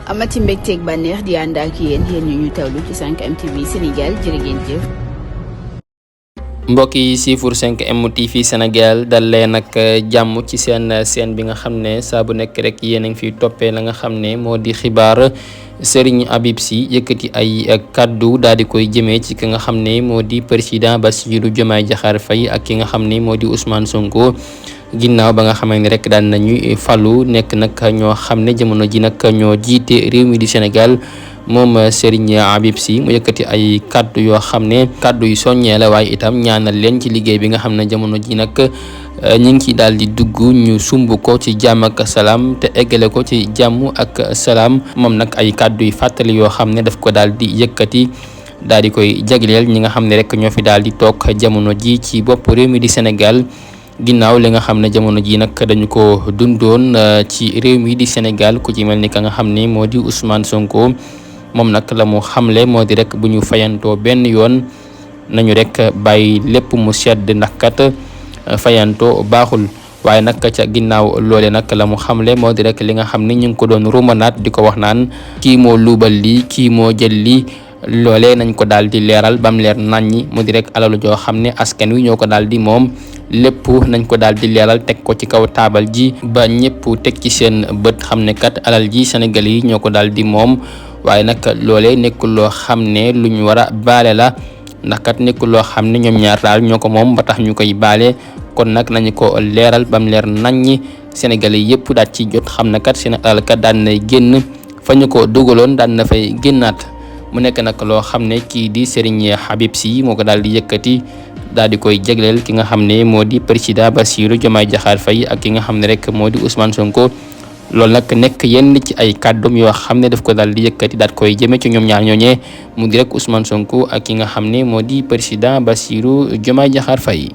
amati mbégteeg bànneex di ànd ak yéen ñu tawlu ci 5M TV Sénégal jërë ngeen jëf. mbokk yi siifur 5M TV Sénégal dal leen ak jàmm ci seen bi nga xam ne saa bu nekk rek yéen a ngi fiy toppee la nga xam ne moo di xibaar Serigne Habib Sy yëkkati ay kaddu daal di koy jëmee ci ki nga xam ne moo di président Bassirou Diomaye Diakhar Faye ak ki nga xam ne moo di Ousmane Sonko. ginnaaw ba nga xamee ni rek daan nañuy falu nekk nag ñoo xam ne jamono ji nag ñoo jiite réew mi di Sénégal moom Serigne Habib Sy mu yëkkati ay kaddu yoo xam ne kaddu yu soññee la waaye itam ñaanal leen ci liggéey bi nga xam ne jamono ji nag ñu ngi ci daal di dugg ñu sumb ko ci jàmm ak salaam te eggale ko ci jàmm ak salaam moom nag ay kaddu yu fàttali yoo xam ne daf ko daal di yëkkati daal di koy jagleel ñi nga xam ne rek ñoo fi daal di toog jamono ji ci bopp réew mi di Sénégal. ginnaaw li nga xam ne jamono ji nag dañu ko dundoon ci réew mi di Sénégal ku ci mel ni ka nga xam ne moo di Ousmane Sonko moom nag la mu xamle moo di rek bu ñu fayantoo benn yoon nañu rek bàyyi lépp mu sedd ndax kat fayantoo baaxul waaye nag ca ginnaaw loole nag la mu xamle moo di rek li nga xam ne ñu ngi ko doon rumanaat di ko wax naan kii moo luubal lii kii moo jël lii loolee nañ ko daal di leeral bam leer naññi mu di rek alalu joo xam ne askan wi ñoo ko daal di moom lépp nañ ko daal di leeral teg ko ci kaw taabal ji ba ñëpp teg ci seen bët xam ne kat alal ji Sénégal yi ñoo ko daal di moom waaye nag loolee nekkul loo xam ne lu ñu war a baale la ndax kat nekkul loo xam ne ñoom ñaar daal ñoo ko moom ba tax ñu koy baale kon nag nañu ko leeral bam leer naññi Sénégal yi yëpp daal ci jot xam ne kat seen alal kat daan nay génn fa ñu ko dugaloon daan na fay génnaat mu nekk nag loo xam ne kii di Serigne Habib Sy moo ko daal di yëkkati daal di koy jégleel ki nga xam ne moo di président Bassirou Diomaye Diakhar Faye ak ki nga xam ne rek moo di Ousmane Sonko loolu nag nekk yenn ci ay kàddum yoo xam ne daf ko daal di yëkkati daal koy jëme ci ñoom ñaar ñooñee mu di rek Ousmane Sonko ak ki nga xam ne moo di président Bassirou Diomaye Diakhar Faye